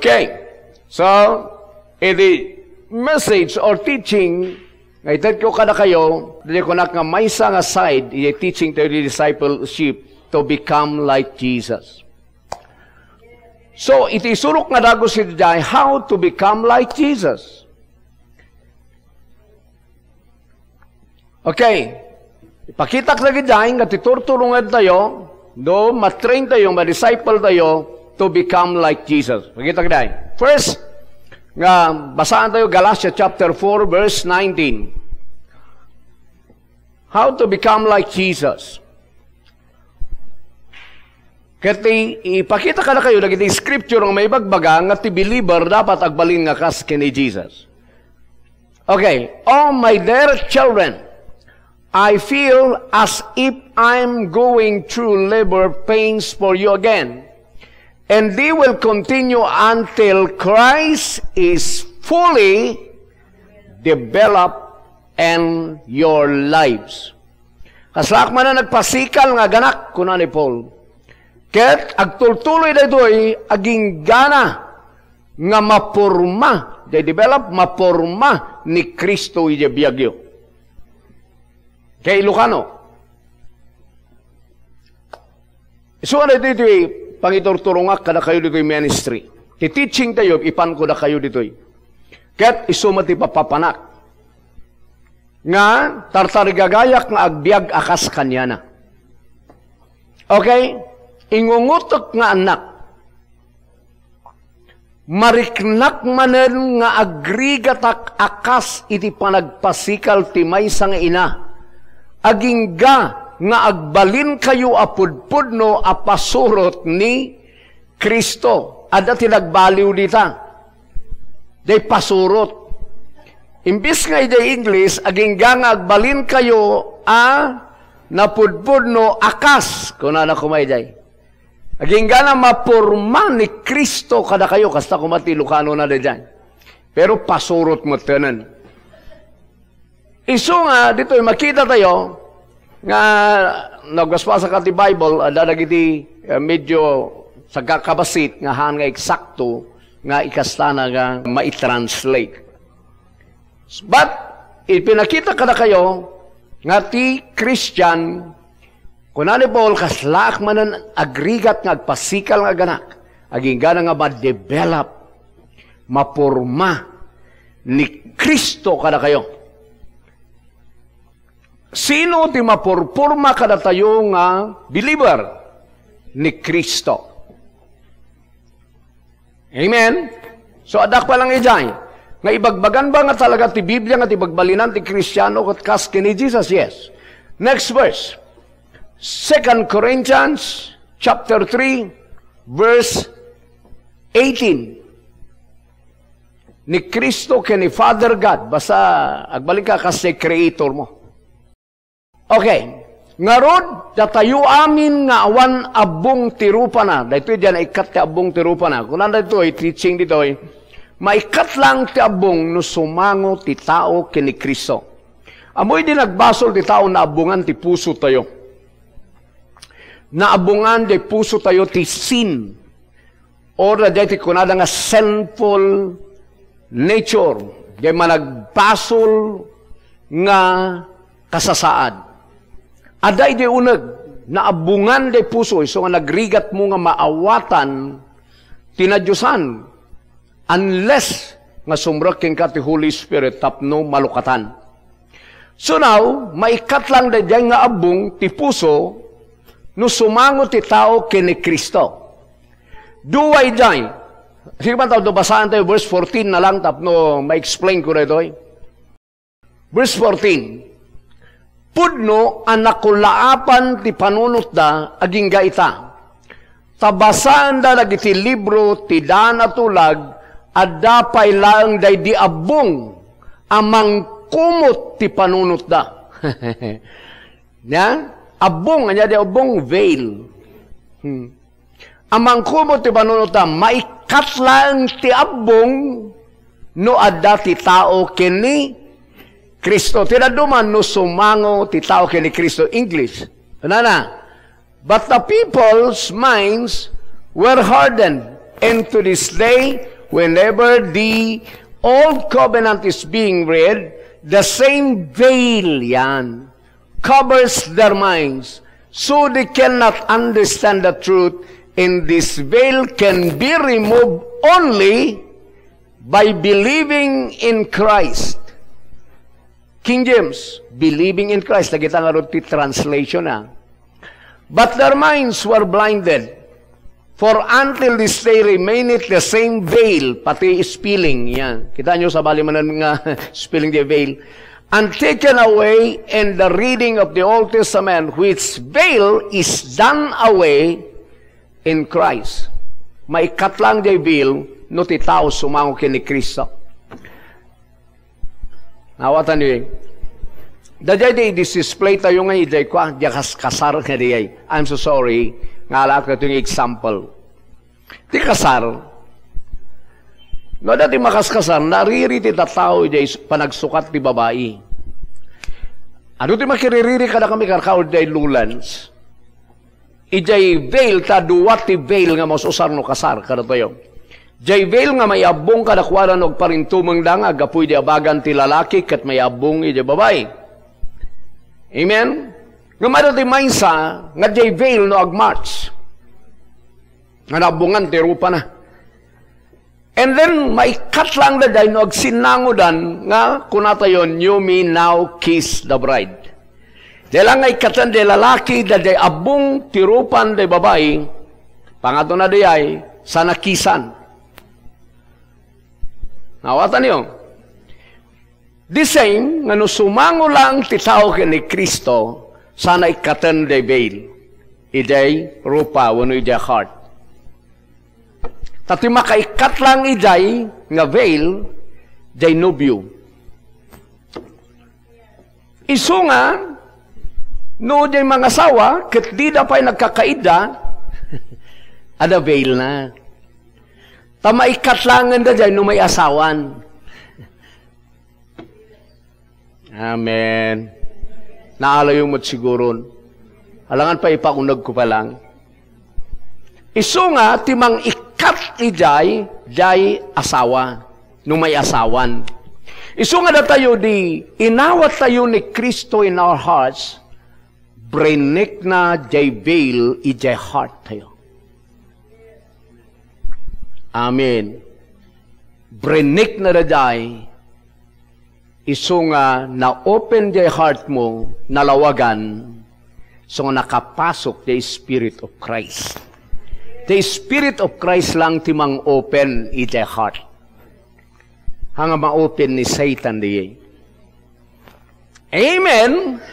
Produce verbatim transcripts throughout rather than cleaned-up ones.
Okay. So, iti message or teaching nga itedko kadakayo, ditoy kunak nga maysa nga side, iti teaching tayo di discipleship to become like Jesus. So, iti isurok nga dagus iti jay, how to become like Jesus. Okay. Ipakitak dagiti nga ti turturungan tayo, no, ma-train tayo, ma-disciple tayo to become like Jesus. Pakita tayo. First, nga basaan tayo, Galatia chapter four, verse nineteen. How to become like Jesus. Ket ti ipakita kadakayo dagiti scripture nga maibagbaga nga ti believer dapat agbalin nga kas ken ni Jesus. Okay. Oh, my dear children, I feel as if I'm going through labor pains for you again, and they will continue until Christ is fully developed in your lives. Kaslaak manen nagpasikal nga aganak, kuna ni Paul. Ket agtultuloy daytoy, aginggana nga maporma, they develop, maporma ni Cristo idiay biagyo. Kay Ilocano. Isu nga daytoy ti pangiturturongak kadakayo ditoy ministry. Ti teaching tayo, ipanko dakayo ditoy. Ket isu met ti papapanak nga tartarigagayak nga agbiag a kas kaniana. Okay? Ingungotek nga annak. Mariknak manen nga agrigatak a kas iti panagpasikal ti maysa nga ina. Agingga nga agbalinkayo a pudpudno a pasurot ni Cristo. Adda ti nagbaliw dita. Diay pasurot. Imbes nga idiay English, agingga nga agbalinkayo a napudpudno a kas. Kunana koma idiay. Aginggana maporma ni Cristo kadakayo, kasta koma ti Ilocano na daydiay. Pero pasurot metten. Isu nga, ditoy makita tayo nga nagpaspasa ka ti Bible, adda dagiti, eh, medyo sagkakabasit nga haan nga eksakto nga ikastana nga maitranslate. But, ipinakita kadakayo nga ti Christian, kuna ni Paul, kaslaak manen agrigat nga agpasikal nga aganak, aginggana nga ma-develop, maporma ni Cristo kadakayo. Sino ti mapurporma kadatayo nga believer? Ni Cristo. Amen? So, adda pa lang idiay. Nga ibagbagan ba nga talaga ti Biblia nga ti bagbalinan ti Kristiano ket kas ken ni Jesus? Yes. Next verse. Second Corinthians chapter three, verse eighteen. Ni Cristo ken ni Father God. Basta, agbalin ka kas ti creator mo. Okay. Ngarud, datayo amin nga awan abbong ti rupana. Daytoy diay naikkat ti abbong ti rupana. Kunana daytoy, teaching ditoy, maikkat lang ti abbong no sumango ti tao ken ni Cristo. Ammoyo di nagbasol ti tao, naabbongan ti puso tayo. Naabbongan ti puso tayo ti sin. Or daytoy ti kunada nga sinful nature, diay managbasol nga kasasaad. Adda idi uneg, naabbongan diay puso, isu nga nagrigatmo nga maawatan ti nadiosan, unless nga sumrek kenka ti Holy Spirit tapno malukatan. So now, maikkat lang daydiay nga abbong ti puso no sumango ti tao ken ni Cristo. Dua idiay. Sige man tayo, basaan tayo verse fourteen na lang tapno ma-explain ko daytoy. Verse fourteen, pudno a nakulaapan ti panunotda agingga ita. Ta basaenda dagiti libro ti daan a tulag, adda pay laeng daydi abbong a mangkumot ti panunotda. Nia? Abbong, ania di abbong? Veil. Hmm. A mangkumot ti panunotda, maikkat laeng ti abbong no adda ti tao ken ni Cristo. Ti dadduma, no sumango ti tao ken ni Cristo. English. Kunana, but the people's minds were hardened, and to this day Whenever the old covenant is being read, the same veil yan covers their minds, so they cannot understand the truth, and this veil can be removed only by believing in Christ. King James, believing in Christ. Nakita nga ron ti translation, ah. But their minds were blinded. For until this day remaineth the same veil, pati spelling, yan. Kita nyo, sabali manen nga spelling the veil. And taken away in the reading of the Old Testament, which veil is done away in Christ. Maikkat lang jay veil no ti tao sumango ken ni Cristo. Nawatan yo. Daydiay di display tayo nga idiay kwa, diay kas-, kasar nga diay. I'm so sorry. Nga ala ka itong example. Ti kasar, no, dati makaskasar, nariri ti tattao idiay s-, panagsukat ti babai. Ano ti makiririri kada kami karkao idiay Lowlands? Idiay veil, ta dua ti veil nga maus-usar no kasar kadatayo. Jay veil nga maiabbong kadakuada no agparintumengda nga aggapu idi abagan ti lalaki ket maiabbong idiay babai. Amen? Nga mada ti maysa nga jay veil no agmarch. Nga naabbongan ti rupana. And then, maikkat lang daydiay no agsinnangodan nga kunatayo, "You may now kiss the bride." Daydiay lang nga ikkaten daydiay lalaki, daydiay abbong ti rupan daydiay babai, pangatona daydiay, sana kisan. Nawatan yo? The same, nga no sumango lang ti tao ken ni Cristo, sana ikkaten daydiay veil, idiay rupa wenno idiay heart. Ta ti makaikkat lang idiay nga veil, jay nobio. Isu nga, no jay mangasawa, ket dida pay nagkakaidda, ada veil na. Ta maikkat langen daydiay no maiasawan. Amen. Naalayo met siguron. Alangan pay ipaunegko pa lang. Isu nga ti mangikkat idiay, jay asawa, no maiasawan. Isu nga datayo di inawat tayo ni Cristo in our hearts, brinikna jay veil idiay heart tayo. Amen. Brinikna daydiay. Isu nga na-open jay heart mo, nalawagan, isu nga nakapasok jay Spirit of Christ. The Spirit of Christ lang ti mang-open iti heart. Haan nga ma-open ni Satan diay. Amen?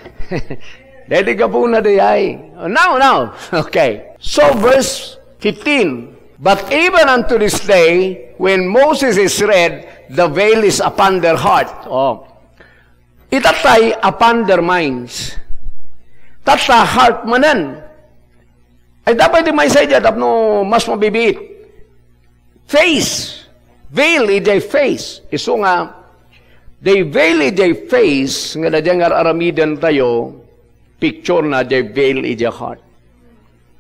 Daydi gapuna diay. Now, now. Okay. So, verse fifteen, "But even unto this day, when Moses is read, the veil is upon their heart." Oh. Itattay upon their minds. Tatta heart manen. Ay, dapat di maysa idiay tapno mas mabibiit. Face. Veil idiay face. Isu nga, the veil idiay face, nga daydiay nga ar-aramiden tayo, picture na, the veil idiay heart.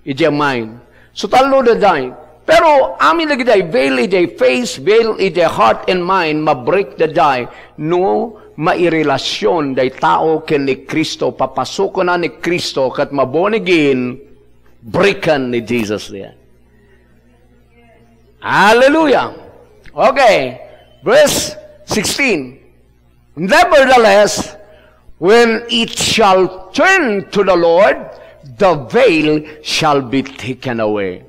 Idiay mind. So, tallo daydiay. Pero amin dagiti veil idiay face, veil idiay heart and mind, ma-break daydiay no mairelasyon day tao ken ni Cristo, papasukena ni Cristo, ket ma-born again, breaken ni Jesus diay. Hallelujah! Okay, verse sixteen. "Nevertheless, when it shall turn to the Lord, the veil shall be taken away."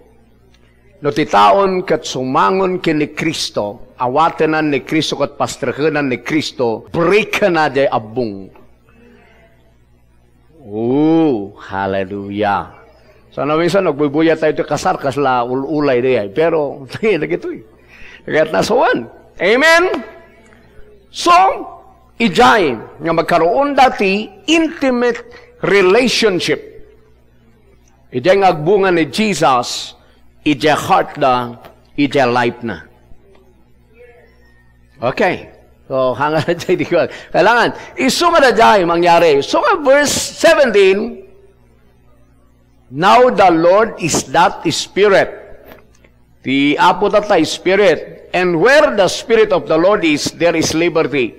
No ti taon ket sumangon ken ni Cristo, awatenan ni Cristo ket pastrekenan ni Cristo, breakena jay abbong. Oh, hallelujah. Sana minsan, nagbuybuya tayo ti kasar, kasla ul-ulay diay. Pero, dagitoy. Ket nasawan. Amen? So, idiay nga magkaroon dati intimate relationship. Idiay nga agbunga ni Jesus, idiay heart da, idiay life na. Okay. So, hangad na tayo di ko. Kailangan, isu nga daydiay mangyari. So, nga verse seventeen, "Now the Lord is that Spirit." Ti Apo tatta Spirit. And where the Spirit of the Lord is, there is liberty.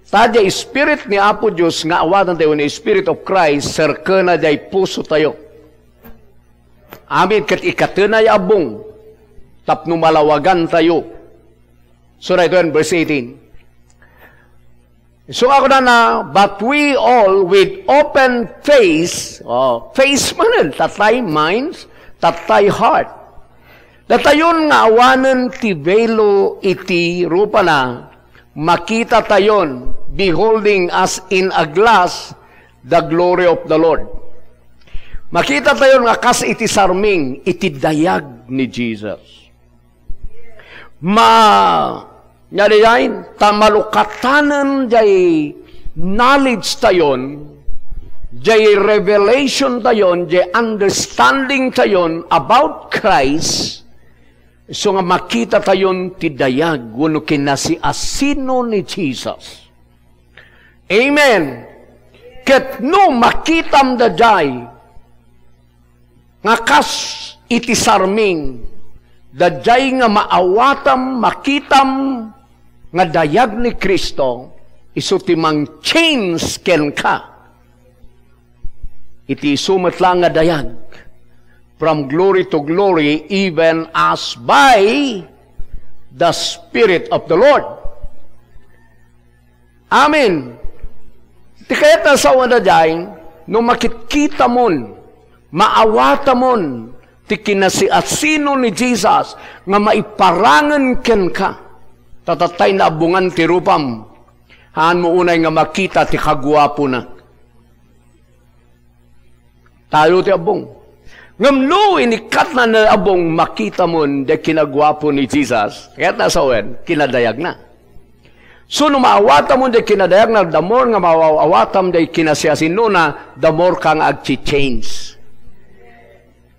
Ta diay Spirit ni Apo Dios nga awaten tayo ni Spirit of Christ, serkena diay puso tayo. Amin, ket ikatena ya abbong tapno malawagan tayo. So, daytoy, verse eighteen. So, ako na na, but we all with open face, oh, face manen, tatay minds, tatay heart. Datayon nga awanen ti velo iti rupana, makita tayon, beholding as in a glass, the glory of the Lord. Makita tayon nga kas iti sarming, iti dayag ni Jesus. Ma, nga diay, ta malukatanen diay knowledge tayon, diay revelation tayon, diay understanding tayon about Christ, so nga makita tayon ti dayag wenno kinasiasino ni Jesus. Amen. Ket no makitam daydiay, nga kas iti sarming, daydiay nga maawatam, makitam nga dayag ni Cristo, isu ti mang-change kenka. Iti isu met laeng nga dayag, from glory to glory, even as by the Spirit of the Lord. Amen. Ti kayat nga sao nga daydiay, no makitkitamon, maawatamon ti kinasiasino ni Jesus nga maiparangen kenka, ta tatay naabbongan ti rupam, haanmo unay nga makita ti kaguapona. Tayo ti abbong. Ngem no inikkatna nga abbong, makitamon diay kinaguapo ni Jesus. Kayat nga sawen, kinadayagna. So, no maawatamon diay kinadayagna, the more nga maawatam diay kinasiasinona, the more ka nga agchi-change.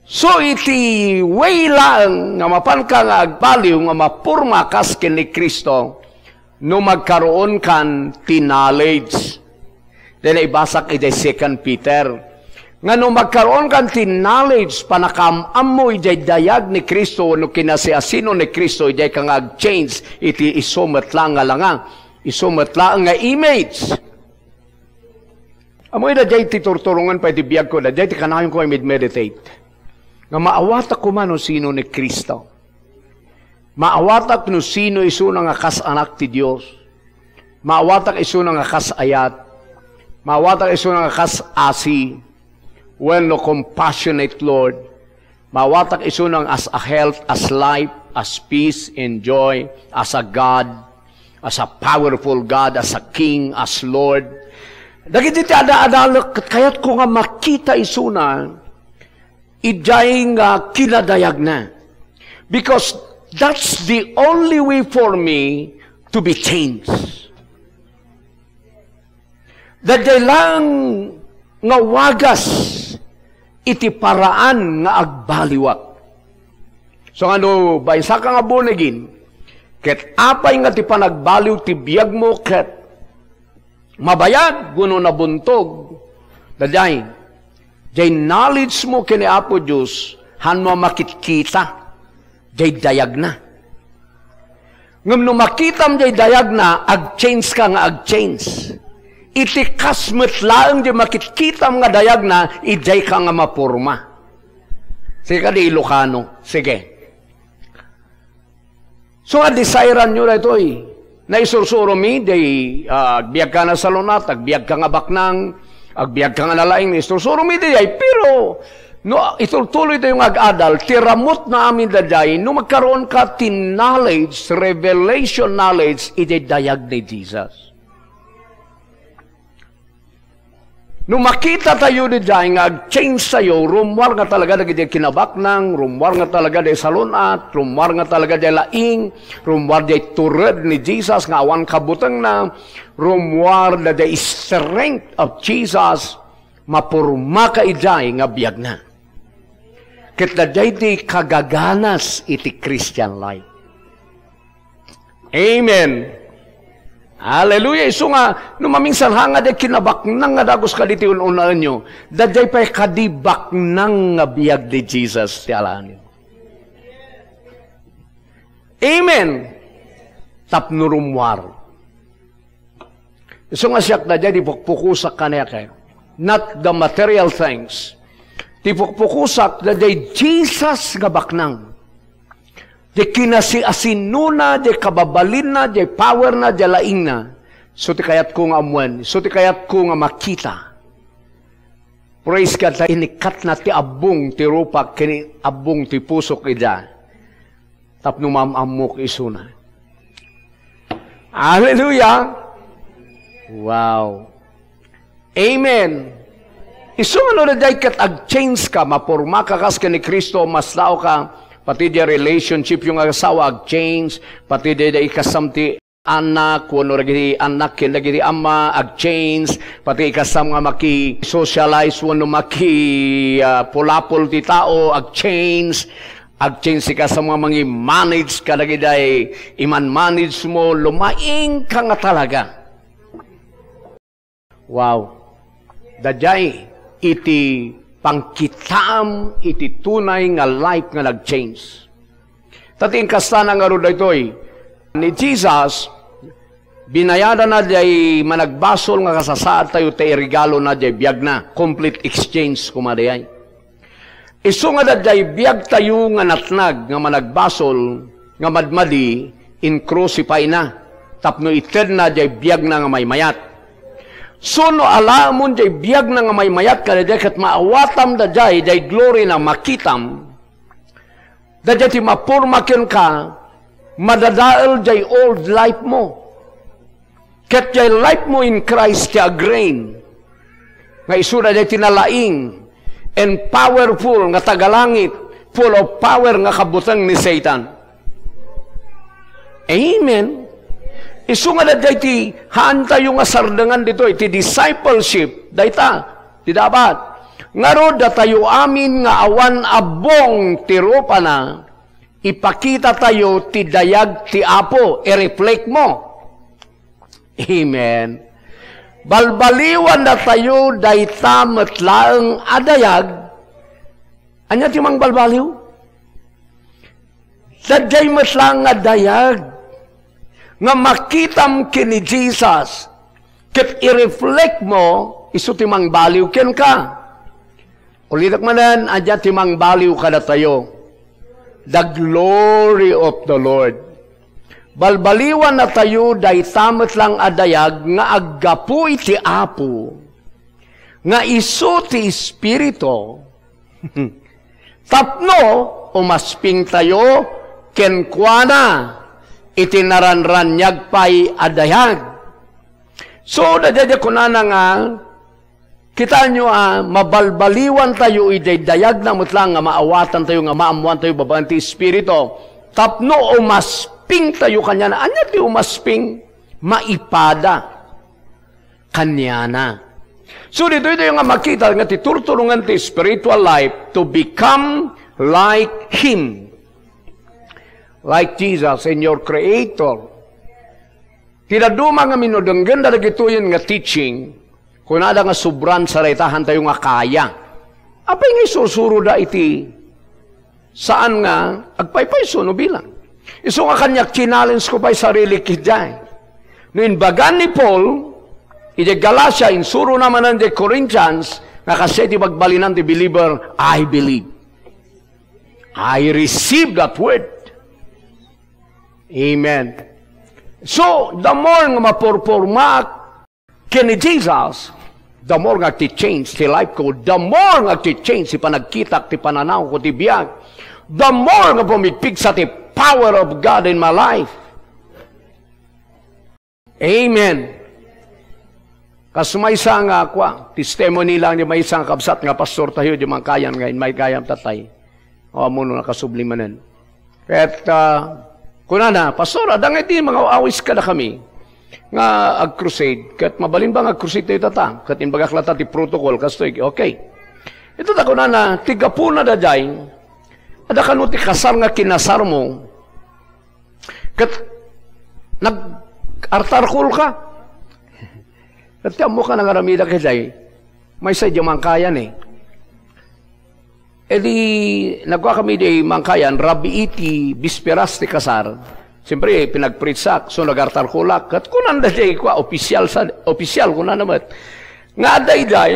So, iti way laeng nga mapanka nga agbaliw nga maporma kas ken ni Cristo, no magkaroon kan ti knowledge. Dayta ibasak idiay Second Peter. Nga no magkaroon kan ti knowledge, panakaam-ammo idiay dayag ni Cristo, no kinasiasino ni Cristo, idiay ka nga ag-change iti isu met laeng nga langa, isu met laeng nga image. Ammo ida diay ti turturongen pay ti biagko, da diay ti kanayonko nga med-meditate. Nga maawatak koma no sino ni Cristo. Maawatak no sino isuna nga kas anak ti Dios. Maawatak isuna nga kas ayat. Maawatak isuna nga kas asi. Wenno compassionate Lord. Maawatak isuna nga as a health, as life, as peace and joy, as a God, as a powerful God, as a King, as Lord. Dagiti ti ada-adalek, ket kayatko nga makita isuna, idiay nga kinadayagna. Because that's the only way for me to be changed. Daydiay laeng nga wagas iti paraan nga agbaliwak. So, nga no, baysaka nga born again, ket apay nga ti panagbaliw ti biagmo ket mabayag wenno nabuntog, daydiay, diay knowledge mo ken ni Apo Dios, haanmo a makitkita diay dayagna. Ngem no makitam diay dayagna, ag-change ka nga ag-change. Iti kas met laeng diay makitkitam nga dayagna, idiay ka nga maporma. Sige, kadi Ilocano. Sige. So, nga desireanyo daytoy. Naisursuro mi, diay, ah, agbiag ka nga salun-at, agbiag ka nga baknang, agbiag ka nga nalaing, naisursuro mi diay. Pero, no, itultuloy tayo nga ag-adal, ti ramutna amin daydiay, no magkaroon ka ti knowledge, revelation knowledge, idiay dayag ni Jesus. No makita tayo daydiay nga ag-change tayo, rummuar nga talaga dagiti kinabaknang, rummuar nga talaga diay salun-at, rummuar nga talaga diay laing, rummuar diay tured ni Jesus nga awan kabutengna, rummuar daydiay strength of Jesus, mapurmaka idiay nga biagna. Ket daydiay ti kagaganas iti Christian life. Amen. Hallelujah. Isu nga, no maminsan, ha nga diay kinabaknang nga dagus kaditi un-unaenyo, daydiay pay kadi baknang nga biag ni Jesus ti alaenyo. Amen. Tapno rummuar. Isu nga siak daydiay, ti pukpukosak kaniak, eh. Not the material things. Ti pukpukosak daydiay Jesus nga baknang. Diay kinasiasinona, diay kababalinna, diay powerna, diay laingna. Isu ti kayatko nga ammoen, isu ti kayatko nga makita. Praise God, ta inikkatna ti abbong ti rupak ken abbong ti pusok ida. Tapno maam-ammok isuna. Hallelujah! Wow! Amen! Isu nga no daydiay ket ag-change ka, maporma ka kas ken ni Cristo, mas tao ka, pati diay relationship yo nga asawa ag-change, pati diay, diay ikasam ti anak, wenno dagiti anak ken dagiti ama, ag-change, pati ikasam nga maki-socialize wenno maki, ah, pulapol ti tao, ag-change, ag-change ikasam nga mangi-manage kadagiti iman-manage mo, lumaing ka nga talaga. Wow. Daydiay iti pangkitaam iti tunay nga life nga nag-change. Ta ti inkastana ngarud daytoy, ni Jesus, binayadana diay managbasol nga kasasaadtayo ta iregalona diay biagna. Complete exchange koma diay. Isu nga daydiay biagtayo nga natnag nga managbasol nga madmadi, in-crucify-na tapno itedna diay biagna nga maymayat. So, no alaemon diay biagna nga maymayat kadaydiay ket maawatam daydiay, diay glory na makitam, daydiay ti maporma kenka, madadael diay old life mo. Ket diay life mo in Christ ti ag-reign. Nga isu daydiay ti nalaing and powerful nga tagalangit, full of power nga kabuteng ni Satan. Amen. Isu nga daydiay ti haantayo nga sardengan ditoy, ti discipleship, dayta, ti dapat. Ngarud, datayo amin nga awan abbong ti rupana, ipakitatayo ti dayag ti Apo, i-reflect mo. Amen. Balbaliwannatayo dayta met laeng a dayag. Ania ti mangbalbaliw? Daydiay met laeng a dayag nga makitam ken ni Jesus, ket i-reflect mo, isu ti mangbaliw kenka. Ulitek manen, ania ti mangbaliw kadatayo? The glory of the Lord. Balbaliwannatayo dayta met laeng a dayag nga aggapu iti Apo, nga isu ti Espiritu, tapno umaspingtayo kenkuana iti naranraniag pay a dayag. So, daydiay kunana nga, kitaenyo a mabalbaliwantayo idiay dayagna met laeng nga maawatantayo, nga maammoantayo babaen ti Espiritu, tapno umaspingtayo kaniana. Ania ti umasping? Maipada kaniana. So, ditoy tayo nga makita nga ti turturongan ti spiritual life to become like Him. Like Jesus and your Creator. Ti dadduma nga minudenggen dagitoyen nga teaching, kunada nga sobran saritahantayo nga kaya. Apay nga isursuroda iti saan nga agpaypayso no bilang? Isu nga kaniak, challenge ko pay sarili idiay. No imbagan ni Paul, idiay Galacia, insurona manen idiay Corinthians, nga kasdiay ti bagbalinan ti believer, "I believe. I receive that word." Amen. So, the more nga mapurpurmaak ken ni Jesus, the more nga agti-change ti life ko, the more nga agti-change ti panagkitak, ti pananaw ko, ti biag, the more nga pumigpigsa ti power of God in my life. Amen. Kas maysa nga, kua, testimony lang ni maysa nga kabsat nga pastor tayo, di man kayan nga, in may kayam tatay. O, amuno nakasubli manen. Ket, ah, kunana, "Pastor, adda nga iti mangawawis kadakami nga ag-crusade, ket mabalin ba nga ag-crusade tayo tata?" Ket imbagak latta ti protocol, kastoy, okay. Ita ta kunana, ti gapuna daydiay, adda kano ti kasar nga kinasarmo, ket nag-artarkol ka. Ket ti ammo ka nangaramida kaydiay, maysa di man kayan eh. Idi nagkuakami di mangkayan, rabii ti bisperas ti kasar. Siyempre, pinagpritsak, so nagartarkolak. Ket kunanda di kua, opisyal sa, opisyal, kunana met. Nga adda idiay,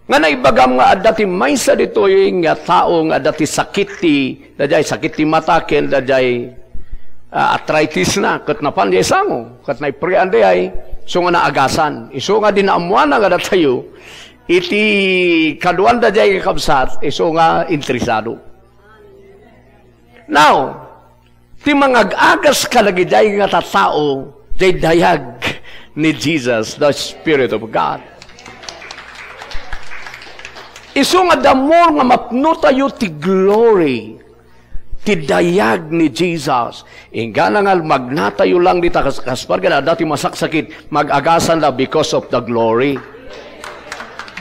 nga naibagam nga adda ti maysa ditoy nga tao nga adda ti sakit ti, daydiay sakit ti mata ken daydiay, ah, arthritis na, ket napan diay sango, ket naiprean diay, isu nga naagasan. Isu nga di naammoana nga datayo, iti kaduan daydiay nga kabsat, isu nga interesado. Now, ti mangag-agas kadagiti nga tattao, diay dayag ni Jesus, the Spirit of God. Isu nga the more nga mapnotayo ti glory, ti dayag ni Jesus. Inggana nga magnatayo lang dita kas-, kaspargan, adda ti masaksakit, mag-agasan da because of the glory.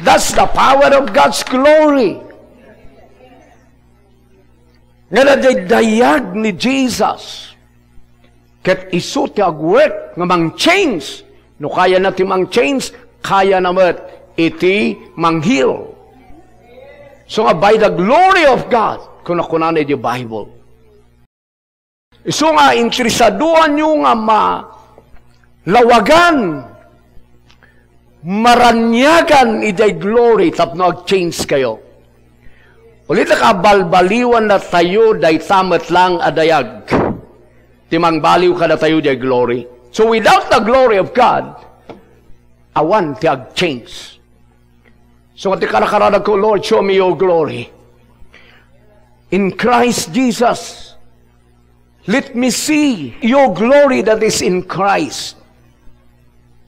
That's the power of God's glory. Nga dayag ni Jesus. Ket isu ti agwork nga mang-change. No kayana ti mang-change, kayana met iti mang-heal. So nga, by the glory of God, kuna-kunana iti Bible. Isu nga interesadoanyo nga malawagan, maraniagan idiay glory tapno ag-change kayo. Ulitek a, balbaliwannatayo dayta met lang a dayag ti mangbaliw kadatayo diay glory. So without the glory of God, awan ti ag-change. So, ti karakaranagko, "Lord, show me your glory. In Christ Jesus, let me see your glory that is in Christ."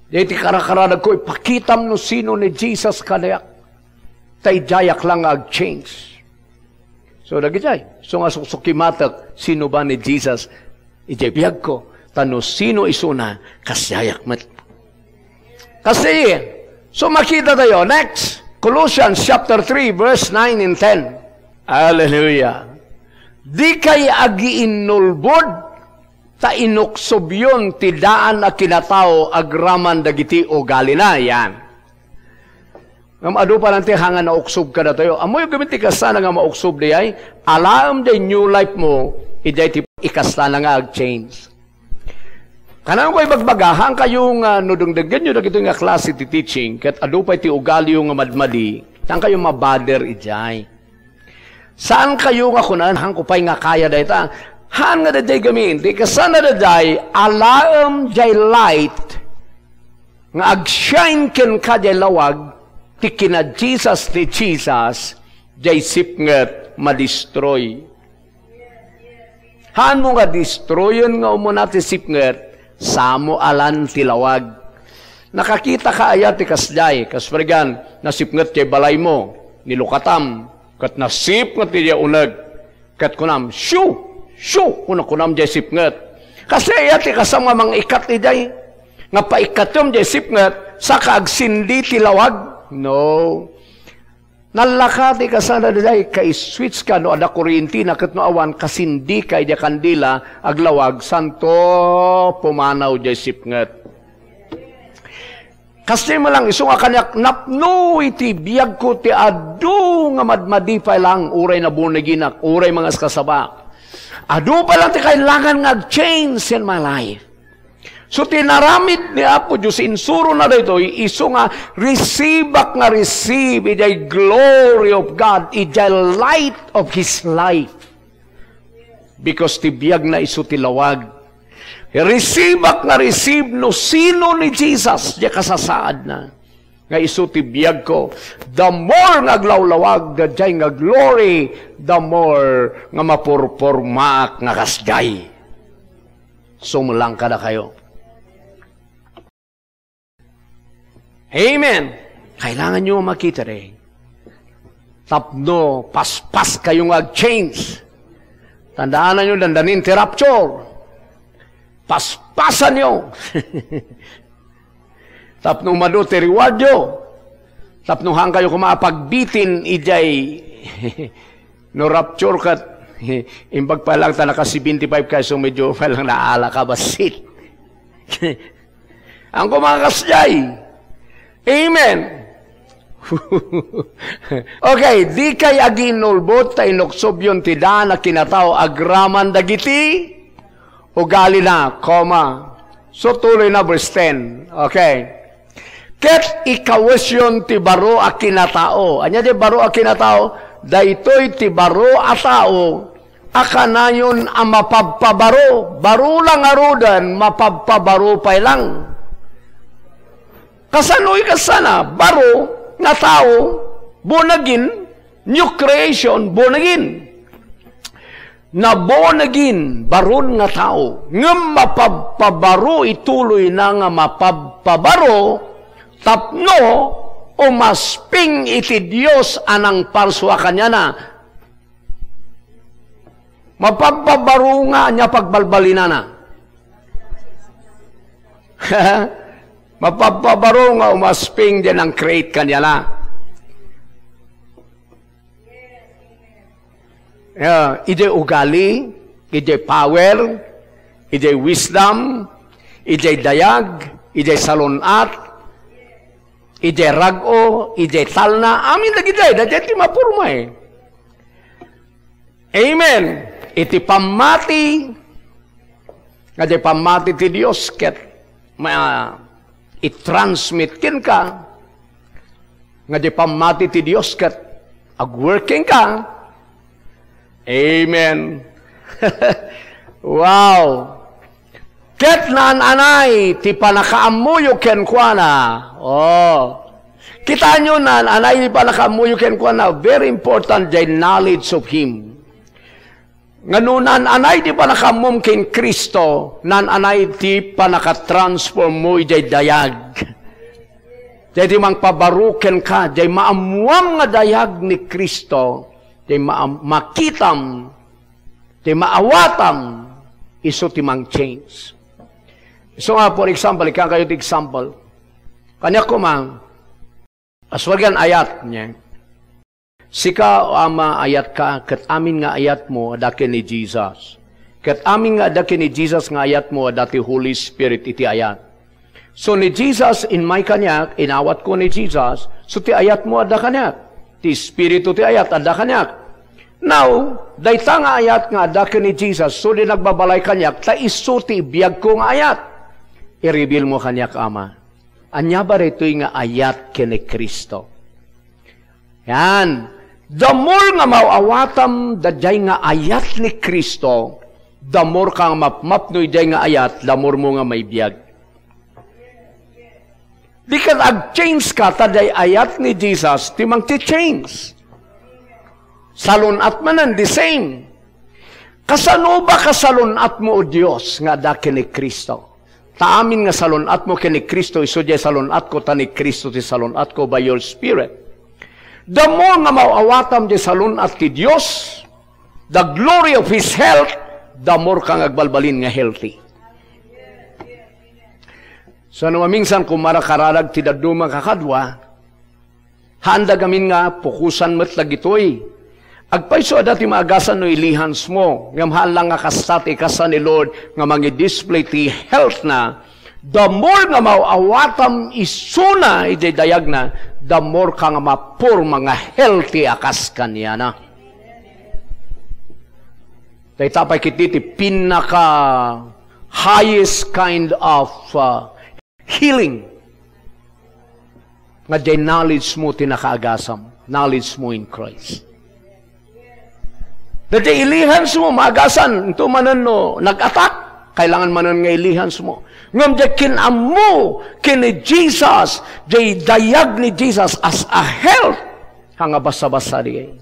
Diay ti karakaranagko, ipakitam no sino ni Jesus kaniak. Ta idiayak lang nga ag-change. So, dagidiay, so nga suksukimatek, sino ba ni Jesus idiay biagko? Ta no sino isuna, kasiayak met. Kasi, so makita tayo, next, Colossians chapter three, verse nine and ten. Hallelujah. Dikay agiinnulbod, ta inuksobyon ti daan a kinatao agraman dagiti ugalina. Yan. Ngem adu pay lang ti hanga nauksob kadatayo. Ammoyo gamin ti kastana nga mauksob diay? Alaem diay new life mo, idiay ti ikastana nga ag-change. Kananko ibagbaga, haan kayo nga no dengdenggenyo dagitoy nga klase ti teaching, ket adu pay ti ugaliyo nga madmadi, saan kayo mabother idiay. Saan kayo nga kunan, "Haanko pay nga kaya dayta." Haan nga daydiay gamin, ti kastana daydiay, alaem diay light, nga agshine kenka diay lawag ti kina Jesus ni Jesus, diay sipnget madistroy. Haanmo nga distroyen nga umuna ti sipnget, samo alan ti lawag. Nakakitaka aya ti kasdiay? Kas pregan, nasipnget diay balaymo, nilukatam, ket nasipnget diay uneg. Ket kunam, "Shoo! Shoo!" kuna-kunam diay sipnget. Kasi aya ti kasam nga mangikkat idiay? Nga paikkatem diay sipnget, saka agsindi ti lawag? No. Nalaka ti kasana diay, kaiswitch ka no adda kurientina, ket no awan, kasindi ka idiay kandila, aglawag, santo, pumanaw diay sipnget. Kasta met lang, isu nga kaniak, napno iti biagko ti adu nga madmadi pay lang, uray nabuniginak, uray mangaskasabak. Adu pay lang ti kailangan nga ag-change in my life. So, ti inaramid ni Apo Dios, insurona daytoy, isu nga, receive-ak nga receive, idiay glory of God, idiay light of His life. Because ti biagna isu ti lawag. Receive-ak nga receive no sino ni Jesus, diay kasasaadna. Nga isu ti biagko. The more nga aglawlawag, daydiay nga glory, the more nga mapurpormaak nga kasdiay. Sumlang kadakayo. Amen. Kailangan nyo makita rin. Tapno paspas kayo nga ag-change. Tandaan nyo, dandanin ti rapture. Paspasan nyo. Tapno umadu ti reward nyo. Tapno haan kayo koma a pagbitin idiay no rapture kat imbag pa lang ta naka seventy-five kayo, so medyo pa lang naala ka basit. Ang kumakas jay. Amen. Okay, dikay agiinulbod ta inuksobyon ti daan a kinatao agraman dagiti ugalina, comma. So, tuloy na verse ten. Okay. Ket ikawesyon ti baro a kinatao. Ania ti baro a kinatao? Daytoy ti baro a tao a kanayon a mapabpabaro. Baro lang ngaruden, mapabpabaro pay lang. Kasano ikasana? Baro nga tao, born again, new creation, born again. Na born again, baron nga tao, ngem mapabpabaro ituloyna nga mapabpabaro tapno umasping iti Dios a nangparsua kaniana. Mapabpabaro nga ania pagbalbalinana? Mapabpabaro nga umasping diay nang-create kaniana. Yeah, idiay ugali, idiay power, idiay wisdom, idiay dayag, idiay salun-at, idiay rag-o, idiay talna, amin dagiti, dagiti maporma eh. Amen. Iti pammati, nga di pammati ti Dios ket ma-, i-transmit kenka, nga di pammati ti Dios ket agworking ka. Amen. Wow. Ket naan-anay ti pannakaammoyo kenkuana. Oh. Kitaenyo, naan-anay ti pannakaammoyo kenkuana. Very important the knowledge of Him. Nga no naan-anay ti pannakaammom ken Cristo, naan-anay ti pannakatransformmo idiay dayag. Diay ti mangpabaro kenka, diay maammoam nga dayag ni Cristo, diay maam-, makitam, diay maawatam, isu ti mangchange. Isu nga, for example, ikkan kayo ti example. Kaniak koma, asuargan ayat, niya. Sika, O Ama, ayatka, ket amin nga ayatmo adda ken ni Jesus. Ket amin nga adda ken ni Jesus nga ayatmo adda ti Holy Spirit iti ayat. So, ni Jesus, immay kaniak, inawatko ni Jesus, so ti ayatmo adda kaniak. Ti Espiritu ti ayat adda kaniak. Now, dayta nga ayat nga adda ken ni Jesus, so di nagbabalay kaniak, ta isu ti ibiagko nga ayat. I-reveal mo kaniak, Ama. Ania ba daytoy nga ayat ken ni Cristo? Yan. The more nga maawatam daydiay nga ayat ni Cristo, the more ka nga mapmapno idiay nga ayat, the more mo nga maibiag. Di ket ag-change ka, ta diay ayat ni Jesus ti mangti-change. Salun-at manen, the same. Kasano ba kasalun-atmo, O Dios, nga adda ken ni Cristo? Ta amin nga salun-atmo ken ni Cristo, isu diay salun-atko, ta ni Cristo ti salun-atko by your Spirit. The more nga maawatam diay salun-at ti Dios, the glory of His health, the more ka nga agbalbalin nga healthy. So, no mamingsan, kung marakaradag ti dadduma, kakadua, haanda gamin nga pukosan met dagitoy. Agpayso adda ti maagasan no ilihansmo, ngem haan lang nga kasta ti ikasta ni Lord nga mangi-display ti healthna. The more nga maawatam isuna idiay dayagna, the more ka nga maporma nga healthy a kas kaniana. Dayta pay ketdi ti pinaka highest kind of, uh, healing. Nga diay knowledge mo ti nakaagasam, knowledge mo in Christ. Daydiay ilihansmo, maagasan, into manen no nag-attack, kailangan manen nga ilihansmo. Ngem diay kin-ammo ken ni Jesus, diay dayag ni Jesus as a health, haan nga basa-basa diay.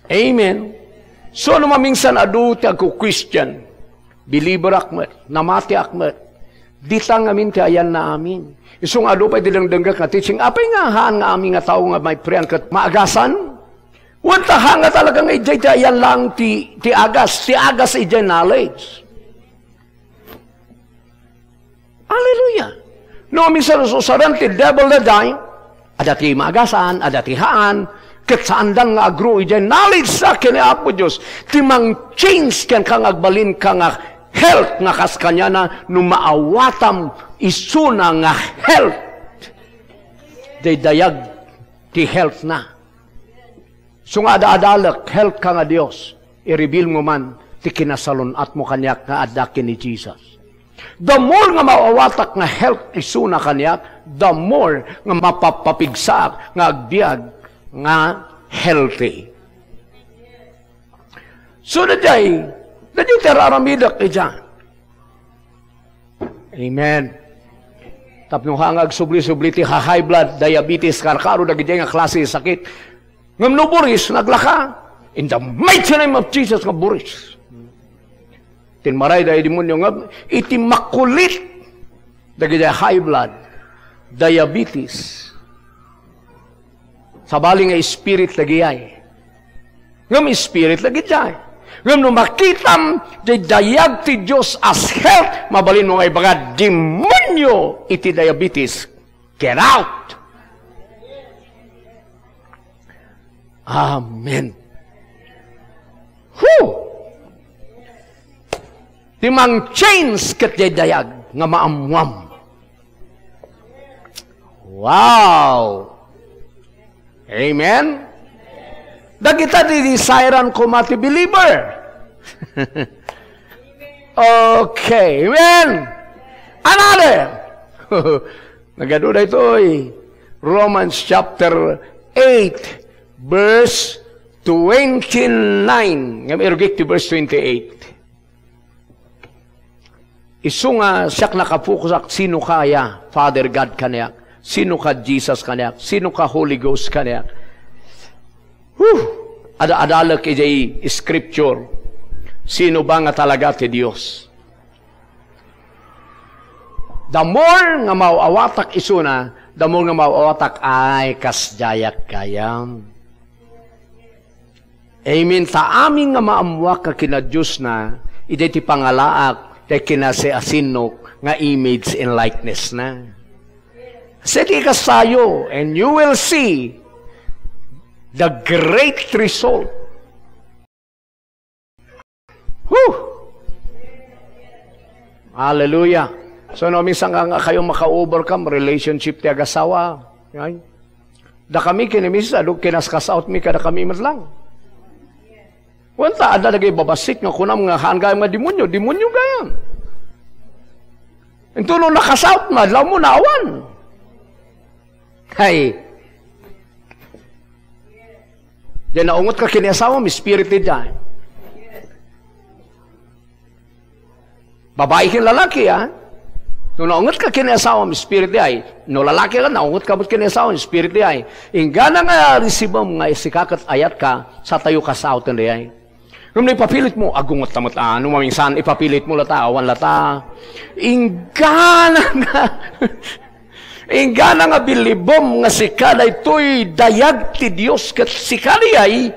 Amen. So, no mamingsan adu ti agku-question, believer-ak met, namatiak met, dita ngamin ti ayanna amin. Isu nga adu pay ti dengdenggak nga teaching, apay nga haan nga amin nga tao nga maiprian ket maagasan? Wen ta haan nga talaga nga idiay ti ayan lang ti, ti agas, ti agas idiay knowledge. Hallelujah! No, minsan, usaran ti devil daydiay, adda ti maagasan, adda ti haan, ket saandan nga agruy diay knowledge sa ken ni Apo Dios, ti mang-change kenka nga agbalinka nga health nga kas kaniana no maawatam isuna nga health. Daydiag ti health na. So nga ada-adalek, health ka nga Dios, i-reveal mo man ti kinasalun-atmo kaniak nga adda ken ni Jesus. The more nga maawatak nga health isuna kaniak, the more nga mapapapigsaak nga agbiag nga healthy. So, daydiay, daydiay ti ar-aramidek idiay. Amen. Tapno ha nga agsubli-subli ti ha-, high blood, diabetes, karkaro, dagidiay nga klase sakit. Ngem no buris, naglaka. In the mighty name of Jesus, nga buris. Tinmaray day demonyo nga iti makulit. Dagidiay high blood, diabetes. Sabali nga spirit dagidiay. Ngem spirit dagidiay. Ngem no makitam ti dayag ti Dios as health, mabalinmo nga ibaga, "Demonyo iti diabetes. Get out!" Amen. Whew! Ti mang-change ket daydiay nga maammoam. Wow! Amen? Dagita ti desiran koma ti believer. Okay. Amen. Another. Nagadu daytoy. Romans chapter eight, verse twenty-nine. Ngem irugik ti verse twenty-eight. Isu nga siak nakafokusak, sino ka aya, Father God kaniak? Sino ka, Jesus kaniak? Sino ka, Holy Ghost kaniak? Whew! Ada-adalek idiay scripture. Sino ba nga talaga ti Dios? The more nga maaw-awatak isuna, the more nga maaw-awatak, "Ay, kasdiayak gayam." Amen. Ta amin nga maammoak a kinadiosna, idiay ti pangalaak, ti kinasiasinnok nga image and likeness na. Sika kastayo, and you will see the great result. Whew! Hallelujah. So, no, minsan nga, nga kayo maka-overcome, relationship ti agasawa. Yan. Da kami ken ni misis, adu, kinaskasaot mi kada kami met lang. Wen ta, adda dagiti babassit nga kunam nga, "Haan gayam nga demonyo, demonyo gayam." Intono nakasaot, madlaw mo, naawan. Hay. Diay naunget ka ken ni asawam, spirit diay. Babai ken lalaki, ha? No naunget ka ken ni asawam, spirit diay. No lalaki ka, naunget ka met ken ni asawam, spirit diay. Inggana nga risibem nga sika ket ayat ka, satayo kasaoten diay. Ngem no ipapilit mo, agunget ta met, ah, no mamingsan, ipapilit mo lata, awan lata. Inggana nga, inggana nga bilibem nga sika daytoy dayag ti Dios ket sika diay,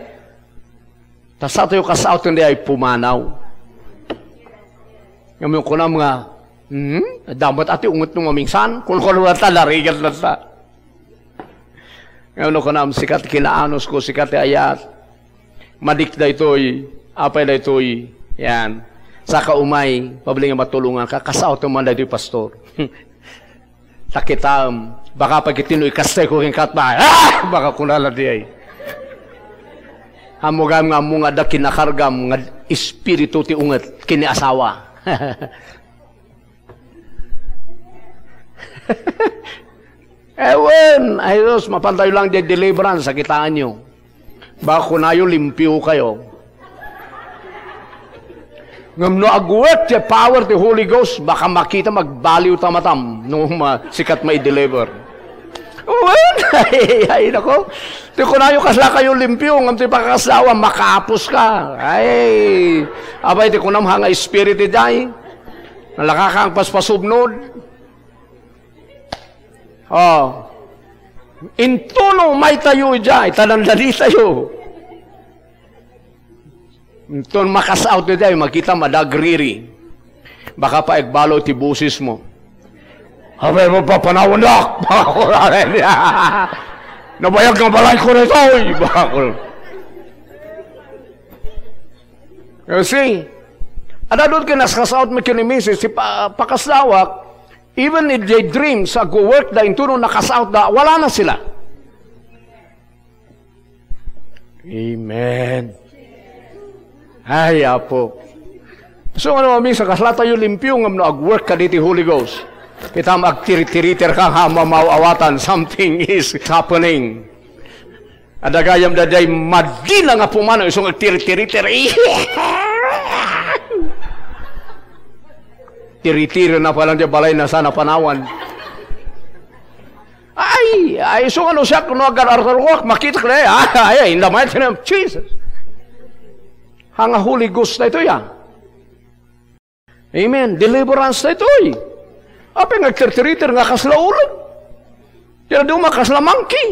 ta satayo kasaoten diay pumanaw. Ngem no kunam nga, "Hmm? Adda met a ti unget no mamingsan?" Kunkuana ta, narigat lata. Ngem no kunam, "Sika ti kinaanus ko, sika ti ayat. Madik daytoy, apay daytoy." Yan. Saka umay, pabli nga matulongan ka, kasaotem man daytoy, pastor. Ta kitaem, baka pagiti no ikastay ko ken katba, ah! Baka kunana diay. Ammom gayam nga ammo nga adda kinakargam nga espiritu ti unget ken ni asawa. Ewan, ay Diyos, mapantayo lang diay deliverance, sakitaanyo. Baka kunayo, limpio kayo. Ngem no agwet ti power ti Holy Ghost, baka makita, magbaliw ta matam no ma-, sikat mai-deliver. Wen, ay, ay, nako. Ti kunayo, kasla kayo limpio, ngem ti pakasdaaw, makaapos ka. Ay, apay ti kunam, ha nga spirit idiay. Nalaka kang paspasubnod. Oh. Intono maytayo idiay, ta dandani tayo. Inton makasaot idiay, makita madagriri. Baka pa igbalo ti boses mo. Apay mo papanawan dak? Baka ko. Nabayag nga balay ko na ito, oy. Baka ko. You see? Adda dut kinaskasaot mi ken ni misis, ti pa-, pakasdawak, Even in their dreams, agwo-work da, intono nakasaut da, wala na sila. Amen. Ay, Apo. So, ano, minsan, kasla tayo limpio ngem no ag-work ka diti Holy Ghost. Kita mo, agtiritiriter ka nga mamaw-awatan, something is happening. Adda gayam daydiay madina nga pumanaw, isu nga agtiritiriter. Tiritiri na pala diay balay na sana panawan. Ay, ay, isu nga no siak, no agar-artaruak, makitak na, ay, ay, in the mighty name of Jesus. Hanga Holy Ghost na ito, ya. Amen. Deliverance na ito, eh. Apay nga agtirtiriter nga kasla uleg. Kaya duma kasla monkey.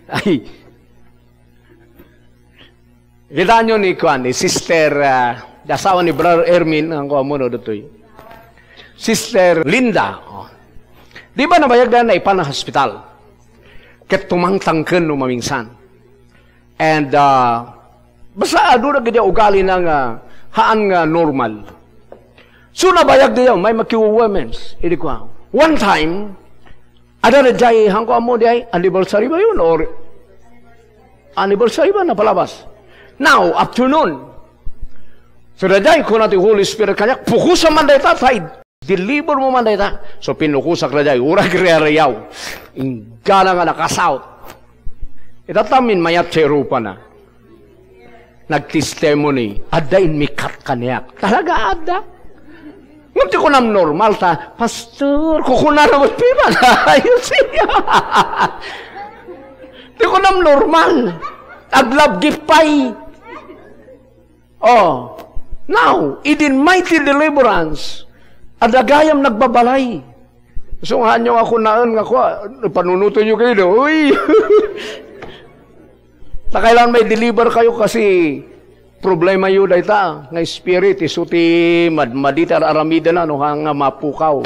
Ay. Kita nyo ni kuan, ni Sister, ah, asawa ni Brother Ermin, ang kuan mo, no, ditoy. Sister Linda, oh. Di ba nabayag na naipan na hospital? Ket tumangtangken no maminsan. And, ah, basta adu na gidi ugali na nga, haan nga normal. So, nabayag diya, may makiwawemens. Idi ko, one time, ada na jay, hangko amo di ay, anniversary ba yun? Or anniversary ba napalabas? Now, afternoon. So, dayjay, kuna ti Holy Spirit kaniak, pukusa man dayta, tay, deliver mo man dayta. So, pinukusak dayjay, urag riariyaw. Inggana nga nakasaut. Itatamin mayat sa Europa na. Nagtestimony, adda immikat kaniak. Talaga adda. Ngem ti kunam normal ta, "Pastor, kukuna na mo piman." You see? Ti kunam normal. Aglabgip pay. Oh. Now, idin mighty deliverance, adda gayam nagbabalay. So, nga nyo ako naen nga kwa, panunuto nyo kayo, no? Uy! Ta kailangan may deliver kayo kasi problema yu dayta nga spirit, isu ti mad-, madita aramiden, no, hanga mapukaw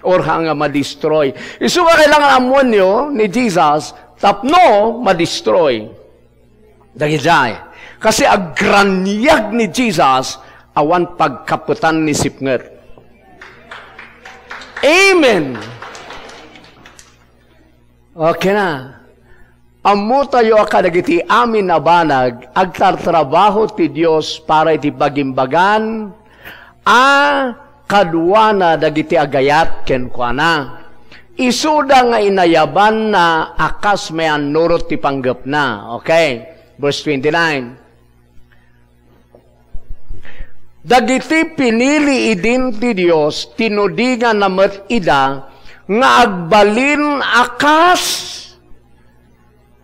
or hanga ma-destroy. Isu nga kailangan ammoen yo ni Jesus tapno ma-destroy. Dagijay. Kasi agraniag ni Jesus awan pagkapetan ni sipnget. Amen. Okay na. Ammo tayo a kadagiti amin a banag, agtartrabaho ti Dios para iti bagimbagan a kaduana dagiti agayat kenkuana. Isuda nga inayabanna a kas mayannurot ti panggepna. Okay. Verse twenty-nine. Dagiti pinili idin ti Dios, tinudinganna met ida nga agbalin a kas,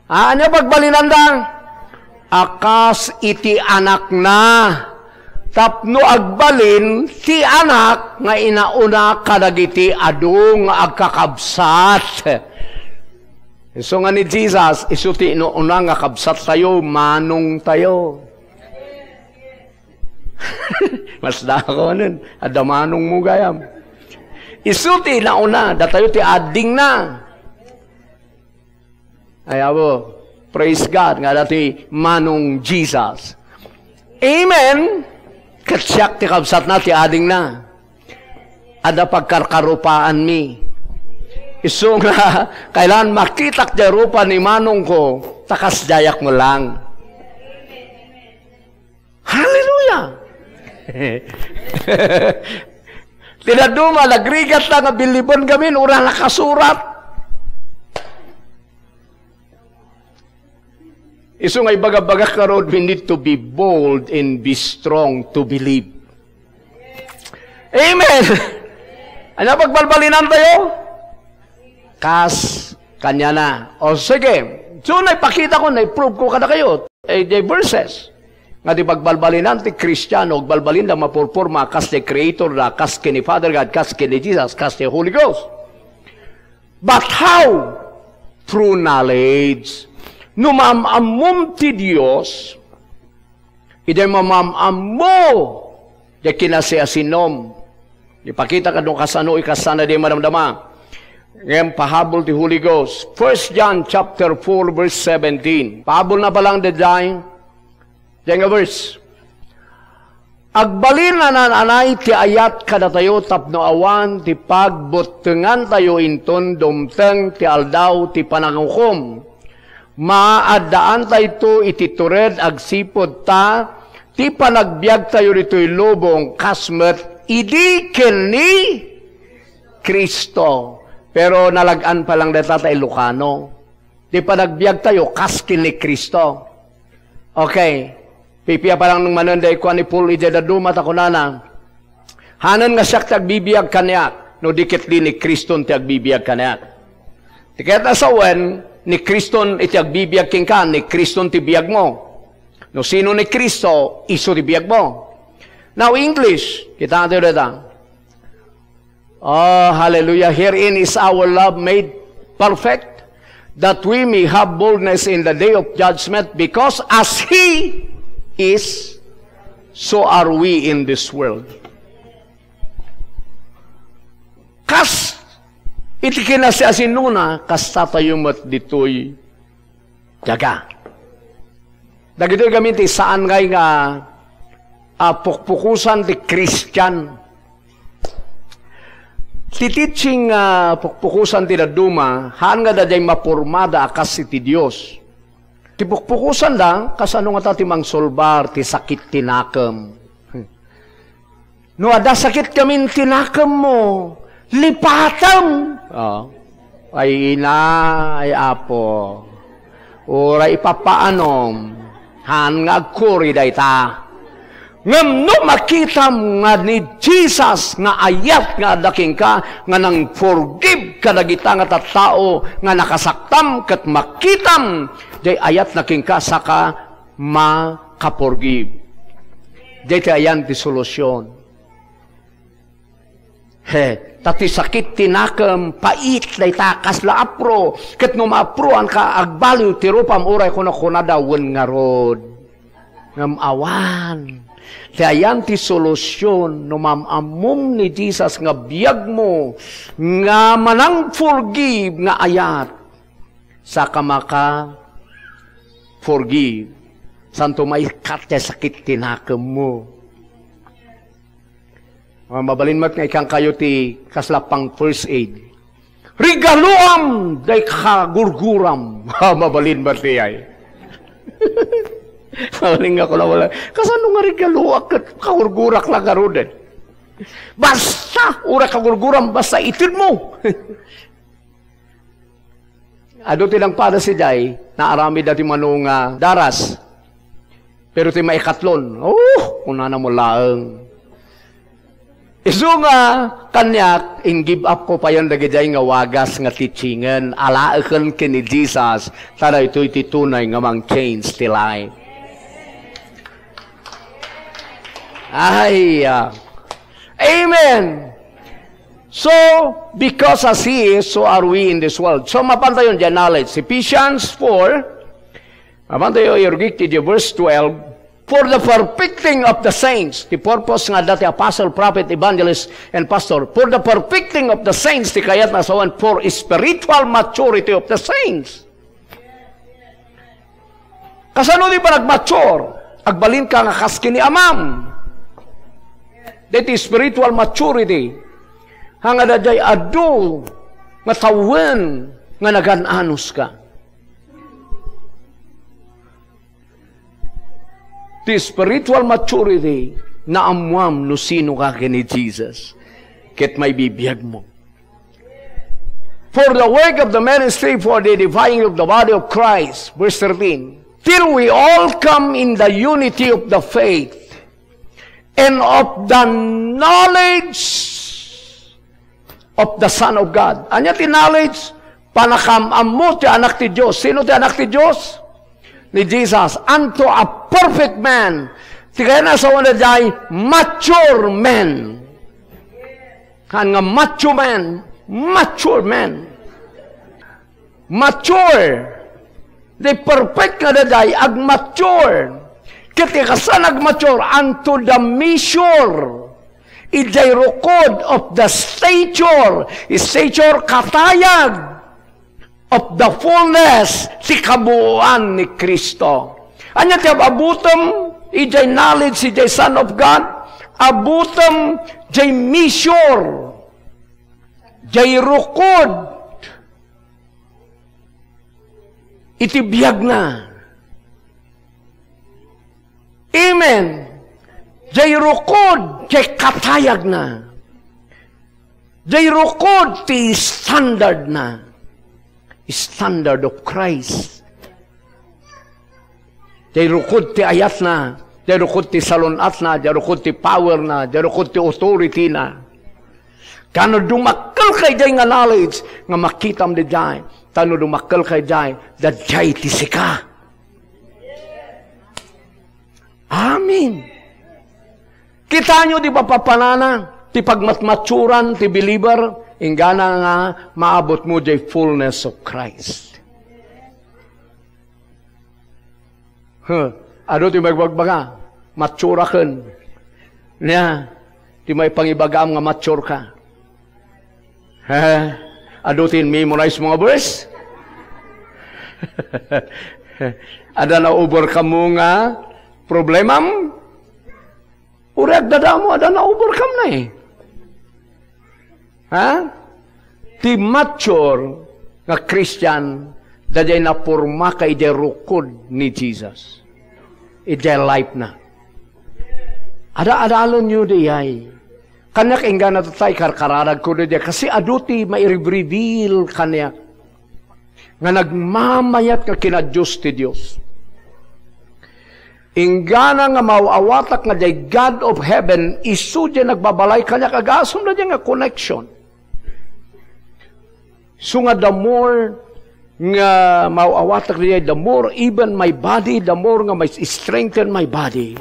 a, ania pagbalinanda? A kas iti Anakna. Tapno agbalin ti Anak nga inauna kadagiti adu nga agkakabsat. Isu nga ni Jesus, isu ti inuuna nga kabsat tayo, manong tayo. Mas dako nun, adda manong mo gayam. Isu ti nauna, datayo ti adingna. Ay, abo, praise God, nga dati manong Jesus. Amen! Ket siak ti kabsatna, ti adingna. Adda pagkarkarupaanmi. Isu nga, kailangan makitak ti rupa ni manong ko, ta kasdiayak met lang. Hallelujah! Ti dadduma, nagrigat ta nga billiben gamin, ura nakasurat. Isu nga ibagabagak ngarud, we need to be bold and be strong to believe. Amen! Ania pagbalbalinan tayo? Kas kaniana. O sige, so naipakita ko, naiprove ko kadakayo, eh, the verses. Nga ti pagbalbalinan ti Kristiano, agbalbalin da mapurporma kas ti Creator da, kas ken ni Father God, kas ken ni Jesus, kas ti Holy Ghost. But how? Through knowledge. No maam-ammom ti Dios, idiay mamaam-ammo diay kinasiasinom. Ipakita kad no kasano, ikasana di madamdama. Ngem pahabol ti Holy Ghost. First John chapter four, verse seventeen. Pahabol na pa lang, daydiay. Diay nga verse. Agbalin a naan-anay ti ayat kadatayo tapno awan ti pagbuttengantayo inton dumteng ti Aldaw ti Panangukom. Maaddaantayto iti tured agsipud ta ti panagbiagtayo ditoy lubong kas met idi ken ni Cristo. Pero nalag-an pa lang dayta ta Ilocano. Ti panagbiagtayo kas ken ni Cristo. Okay. Pipia pa lang manen dayta kua ni Paul idiay dadduma ta kunana, "Hanen nga siak ti agbibiag kaniak, no di ket di ni Criston ti agbibiag kaniak." Ti kayat a sawen, ni Criston iti agbibiag kenka, ni Criston ti biagmo. No sino ni Cristo, isu ti biagmo. Now, English, kita natin dita. Oh, hallelujah. "Herein is our love made perfect, that we may have boldness in the day of judgment, because as He is, so are we in this world." Kas iti kinasiasinnona, kasta tayo met ditoy daga. Dagitoy gamin ti saan ngay nga, ah, pukpukosan ti Kristian. Ti teaching nga pukpukosan ti dadduma, haan nga daydiay mapormada a kas iti Dios. Ti pukpukosanda, kasano ngata ti mangsolbar ti sakit ti nakem? No adda sakit gamin ti nakemmo, lipatem. Oh. Ay ina, ay apo. Uray ipapaanom. Haan nga agkuri dayta. Ngem no makitam nga ni Jesus nga ayat nga adda kenka nga nang-forgive kadagita nga tattao nga nakasaktam ket makitam jay ayatna kenka saka makaporgive. Dayta ayan ti solusyon. He, ta ti sakit ti nakem, pait dayta, kasla apro. Ket no maaproanka, agbaliw ti rupam, uray kuno kunada, wen ngarud. Ngem awan. Ti ayan ti solusyon no maam-ammom ni Jesus nga biagmo, nga manang-forgive nga ayat. Saka maka-forgive. Santo maikat ti sakit ti nakemmo. Ah, mabalin met nga ikankayo ti kasla pang first aid. Regaluam day kagurguram. Ah, mabalin met ti ay. Mabalin nga kuna wala. Kasano nga regaluak ket kagurgurak la garuden? Basta, uray kagurguram, basta itedmo. Adu ti nangpadas idiay, naaramid dati mano nga daras. Pero ti maikatlon, oh, kunana mo laeng. Isu nga kaniak, in-give up ko payen dagidiay nga wagas nga teachingen, alaeken ken ni Jesus, ta daytoy ti tunay nga mang-change ti life. Ay, ah. Amen. So, because as He is, so are we in this world. So, mapantayon diay knowledge. Ephesians four, mapantayo irugik ti verse twelve, "For the perfecting of the saints," ti purpose nga adda ti apostle, prophet, evangelist, and pastor. "For the perfecting of the saints," ti kayat na sawen, "for spiritual maturity of the saints." Kasano ti panagmature? Agbalinka nga kas ken ni amam. Daytoy spiritual maturity. Haan nga daydiay adu nga tawen nga nagan-anuska. Ti spiritual maturity, naammuam no sino ka ken ni Jesus. Ket maibibiag mo. "For the work of the ministry, for the edifying of the body of Christ." Verse thirteen. "Till we all come in the unity of the faith and of the knowledge of the Son of God." Ania ti knowledge? Panakam-ammo ti Anak ti Dios. Sino ti Anak ti Dios? Ni Jesus. "Unto a perfect man." Ti kayat na sawen daydiay, mature man. Haan nga macho man, mature man. Mature. Di perfect nga daydiay, agmature. Ket ti kasano agmature? Unto the measure. Idiay rukod of the stature. Stature, katayag. Of the fullness, ti kabuoan ni Cristo. Ania ti ab-abutem idiay knowledge idiay Son of God? Abutem jay measure, jay rukod iti biagna. Amen. Jay rukod jay katayagna. Jay rukod ti standardna. Standard of Christ. Jay rukod ti ayatna, jay rukod ti salun-atna, jay rukod ti powerna, jay rukod ti authorityna. Kano dumakkelka idiay nga knowledge nga makitam idiay, tano dumakkelka idiay, daydiay ti sika. Amen. Kitaenyo di mapapanana ti pagmatmaturan ti believer, inggana nga maabutmo jay fullness of Christ. Huh. Adu ti magbagbaga, "Mature-aken." Nia, di maipangibagam nga mature ka. He? Adu ti in-memorize mo nga verse? Adda na-overcome mo nga problemam? Uray agdadamo, adda na-overcome na eh. Ha? Ti mature nga Christian, daydiay naporma ka idiay rukod ni Jesus. Idiay life na. Ada-adalen yo diay. Kaniak inggana tatta, ikarkararag ko diay. Kasi adu ti maireveal kaniak. Nga nagmamayat nga kina Dios ti Dios. Inggana nga maaw-awatak nga diay God of heaven, isu diay nagbabalay kaniak, agasem daydiay nga connection. So nga the more nga maaw-awatak diay, the more even my body, the more nga ma-strengthen my body.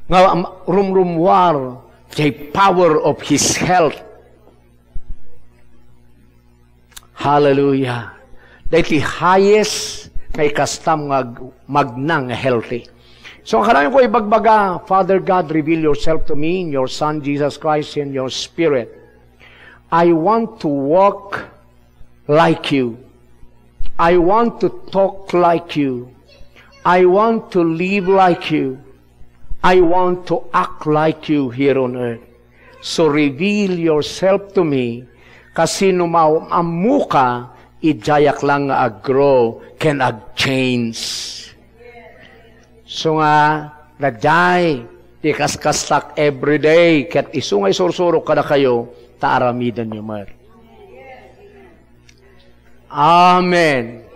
Nga, um, rumrummuar diay power of His health. Hallelujah. Daytoy highest nga ikastam nga ag-, magna nga healthy. So, kanayon ko ibagbaga, "Father God, reveal yourself to me in your Son, Jesus Christ, in your Spirit. I want to walk like you. I want to talk like you. I want to live like you. I want to act like you here on earth. So reveal yourself to me, kasi no maam-ammoka, idiayak lang nga ag-grow ken ag-change." So nga, daydiay ti ikaskastak everyday, ket isu nga isursurok kadakayo, ta aramidenyo met. Amen.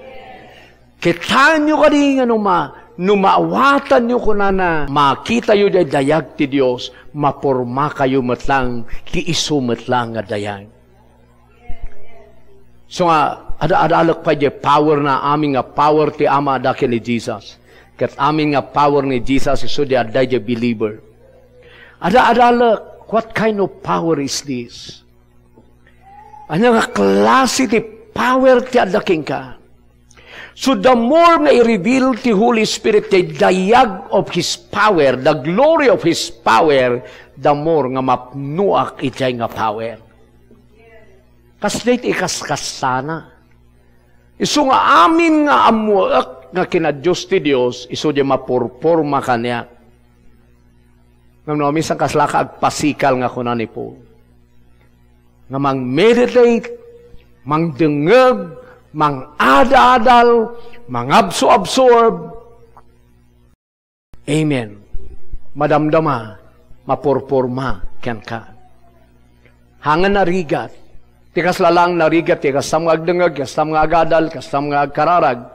Kitaenyo kadi nga no ma-, no maawatanyo kunana, makitayo diay dayag ti Dios, mapormakayo met lang ti isu met lang nga dayag. So nga, ada-adalek pay diay power na, amin nga power ti Ama adda ken ni Jesus. Ket amin nga power ni Jesus, isu diay adda diay believer. Ada-adalek, what kind of power is this? Ania nga klase ti power ti adda kenka? So the more nga i-reveal ti Holy Spirit ti dayag of His power, the glory of His power, the more nga mapnoak idiay nga power. Kasdiay ti ikaskastana. Isu nga amin nga ammoek nga kina Dios ti Dios, isu diay maporporma kaniak. Ngem no, minsan kaslaka agpasikal nga kuna ni Paul. Nga mang-meditate, mangdengngeg, mang-ada-adal, mangabso-absorb. Amen. Madamdama, maporporma kenka. Hangan narigat. Ti kasla laeng narigat, ti kastam nga agdengngeg, kastam nga agadal, kastam nga agkararag.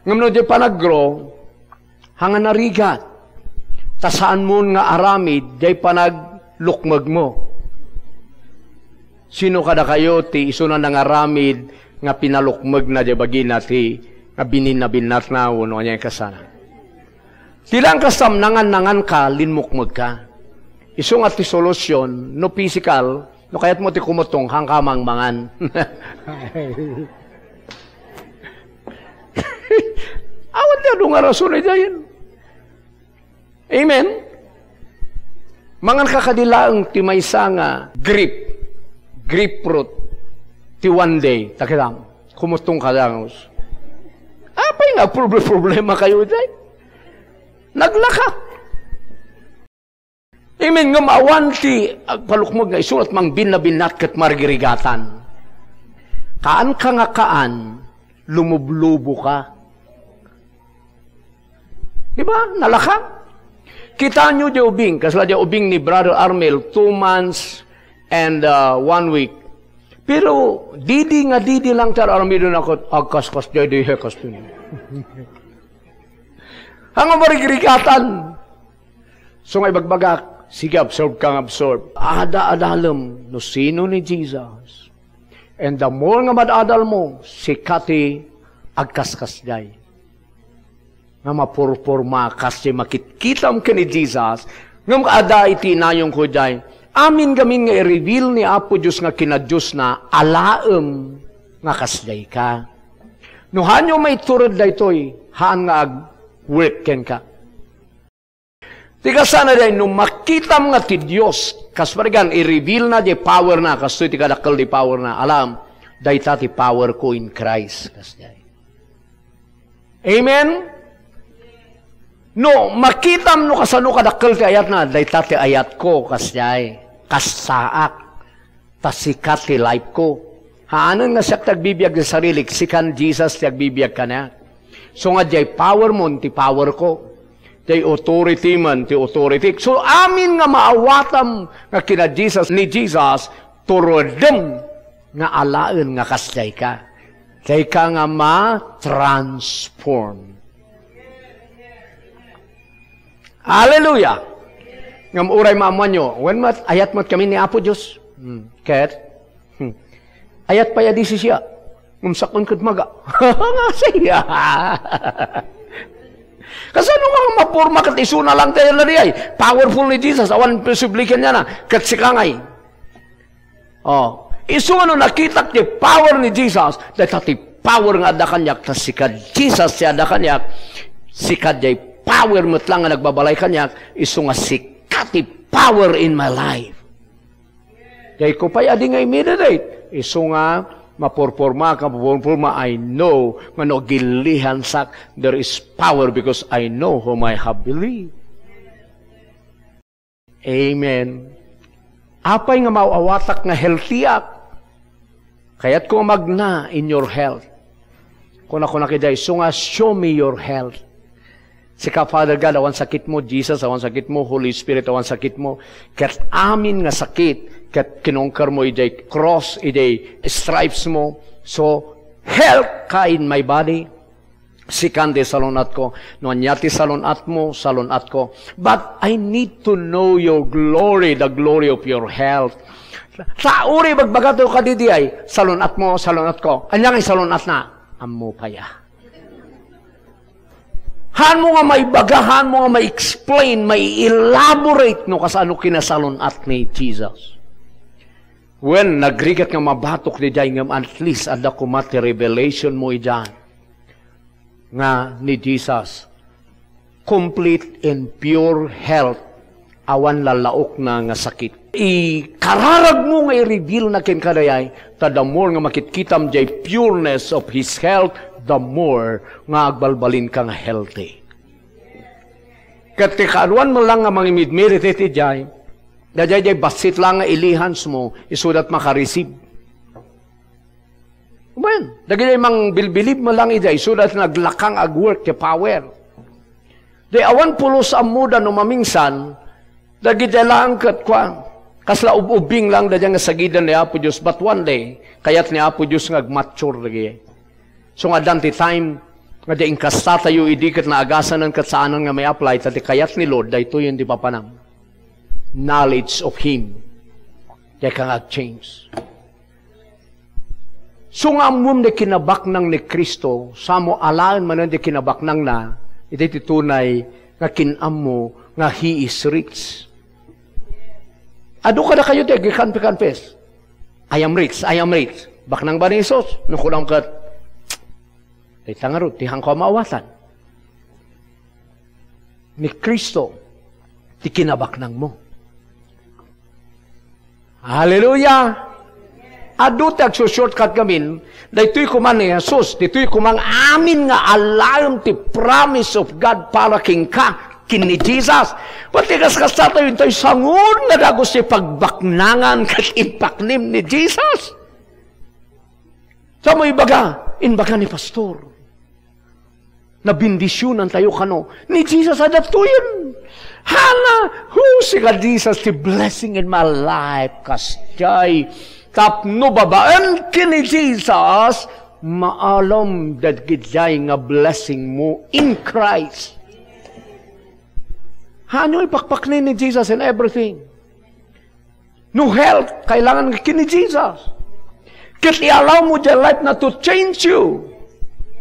Ngem no diay panag-grow, hangan narigat. Ta saanmon nga aramid, diay panaglukmegmo. Sino kadakayo ti isuna nangaramid nga pinalukmegna diay bagina ti nga bininnabinnatna wenno ania kasana? Ti laeng kastam, nangan-nanganka, linmukmegka. Isu nga ti solusyon, no physical, no kayatmo ti kumuttong, hanka mangmangan. Awan ti adu nga rason idiayen. Amen? Manganka kadi laeng ti maysa nga grape, grapefruit, ti one day, ta kitam, kumuttongka dangus. Apay nga agproble-, problemakayo idiay? Naglaka. Amen. Ngem awan ti agpalukmeg nga isu met mangbinnabinnat ket marigirigatan. Kaanka nga kaan, lumublubo ka. Di ba? Nalaka. Kitaenyo diay ubing, kasla diay ubing ni Brother Armel, two months and, uh, one week. Pero didi nga didi lang ti ar-aramidna ket agkaskas diay, diay, kasdi. Haan nga marigirigatan. So nga ibagbagak, sige, absorb ka nga absorb. Ada-adalem no sino ni Jesus. And the more nga mad-adalmo, sika ti agkaskas diay. Nga mapurporma kas diay makitkitam ken ni Jesus, ngem adda iti inayongko diay. Amin gamin nga i-reveal ni Apo Dios nga kinadiosna, alaem nga kasdiay ka. No haanyo maitured daytoy, haan nga ag-work kenka. Ti kasano diay, no makitam nga ti Dios, kas parigan, i-reveal na diay power na, kastoy ti kadakkel ti power na. Alam, dayta ti power ko in Christ. Kas diay. Amen? No, makitam no kasano kadakkel ti ayatna, dayta ti ayatko, kas diay. Kasaak. Ta sika ti life ko. Haanen nga siak ti agbibiag ti sarilik, sikan Jesus ti agbibiag kaniak. So nga diay power mo, ti power ko. Diay authority man, ti authority. So amin nga maawatam nga kina Jesus, ni Jesus, turedem nga alaen nga kasdiay ka. Dayka nga ma-transform. Hallelujah! Ngem uray maammoanyo, wen met, ayat met kami ni Apo Dios. Hmm. Ket, hmm. Ayat pay a di sisiya. Ngem sak-en ket maga. Siya. Kasano nga maporma ket isuna lang tayo na diay? Powerful ni Jesus, awan imposible kaniana. Ket sika ngay. Oh, isu nga no nakitak ti power ni Jesus, dayta ti power nga adda kaniak, ta sika Jesus ti adda kaniak, sika diay power met lang nga nagbabalay kaniak, isu nga sika ti power in my life. Diay ko pay adi nga i-meditate, isu nga mapurporma, mapurporma, I know nga no agilihansak, there is power because I know whom I have believed. Amen. Apay nga maawatak nga healthyak? Kayatko nga magna in your health. Kuna-kuna kadi, isu nga, "Show me your health." Sika, Father God, awan sakit mo, Jesus, awan sakit mo, Holy Spirit, awan sakit mo. Ket amin nga sakit, ket kinongker mo idiay cross, idiay stripes mo. So, health ka in my body. Sikan ti salun-atko. No ania ti salun-atmo, salun-atko. But I need to know your glory, the glory of your health. Ta uray ibagbagato kadi diay, salun-atmo, salun-atko. Ania nga salun-atna? Ammo pay a. Haan mo nga maibaga, haan mo nga ma-explain, mai-elaborate no kasano kinasalun-at ni Jesus. Wen, nagrigat nga mabatok diay ngem at least adda koma ti revelation mo idiay. Nga ni Jesus, complete and pure health, awan lallaokna nga sakit. Ikararag mo nga i-reveal na kenka dayay, ta the more nga makitkitam diay pureness of His health, the more nga agbalbalin ka nga healthy. Ket ti kaaduan mo lang nga mangimid-meditate idiay, daydiay bassit lang nga ilihans mo, isudat makareceive. Amen. Dagiti mangbilbilib mo lang ida, isu dagiti naglakang ag-work ti power. Di awan pulos ammoda no mamingsan, dagiti lang ket kua, kasla ub-ubbing lang dagiti nga sagidan ni Apo Dios, but one day, kayat ni Apo Dios nga agmature dagiti. So nga addan ti time, nga di inkastatayo idi ket naagasanan ket saanan nga may apply, ta ti kayat ni Lord, daytoy ti papanam. Knowledge of Him. Dayka nga ag-change. So nga ammom ti kinabaknang ni Cristo, samo alaen manen ti kinabaknangna, iti ti tunay nga kin-ammo nga He is rich. Adu kadakayo ti agkanpe-kanpes, "I am rich, I am rich." Baknang ba ni Jesus? No kunam ket, dayta ngarud, ti haanko a maawatan. Ni Cristo ti kinabaknangmo. Hallelujah! Adu ti agsushortcut ngamin, daytoy koma ni Jesus, daytoy koma nga amin nga alaem ti promise of God para kenka, ken ni Jesus. Pati kas-, kasta tayo, tayo sangun nga dagus ti pagbaknangan ket impaknem ni Jesus. Sa mo ibaga, imbaga ni pastor, nabindisionan tayo kano ni Jesus a datoyen. Hala, who si ka Jesus ti blessing in my life, kasjay. Tapno babaen ken ni Jesus, maalom dagijay nga blessing mo in Christ. Hano ipakpakni ni Jesus in everything? No health, kailangan ken ni Jesus. Ket i-allow mo diay life na to change you.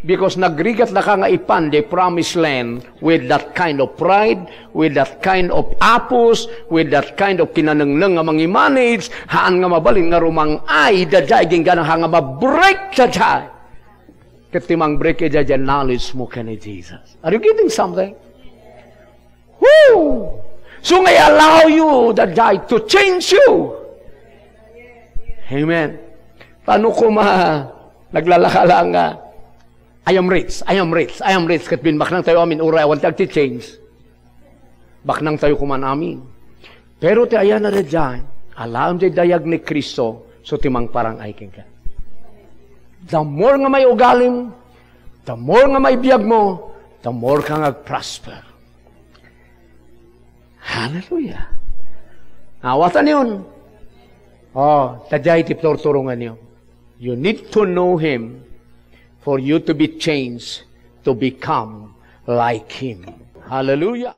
Because nagrigat na ka nga ipan the promised land with that kind of pride, with that kind of apos, with that kind of kinanengneng nga mangimanage, haan nga mabalin nga rumang-ay daydiay ginggana nga ma-break daydiay. Ket ti mang-break iti daydiay knowledge mo ken ni Jesus. Are you getting something? Woo! So nga i-allow you daydiay to change you. Amen. Tano koma naglalaka lang nga, "I am rich, I am rich, I am rich." Ket bimbaknang tayo amin, uray awan ti agti-change. Baknang tayo kuman amin. Pero ti ayan a daydiay, alaem ti dayag ni Cristo, so ti mangparang-ay kenka. The more nga may ugalim, the more nga may biag mo, the more ka nga prosper. Hallelujah. Awatan yun. Oh, tadjay ti turturongan niyo. You need to know Him for you to be changed to become like Him. Hallelujah.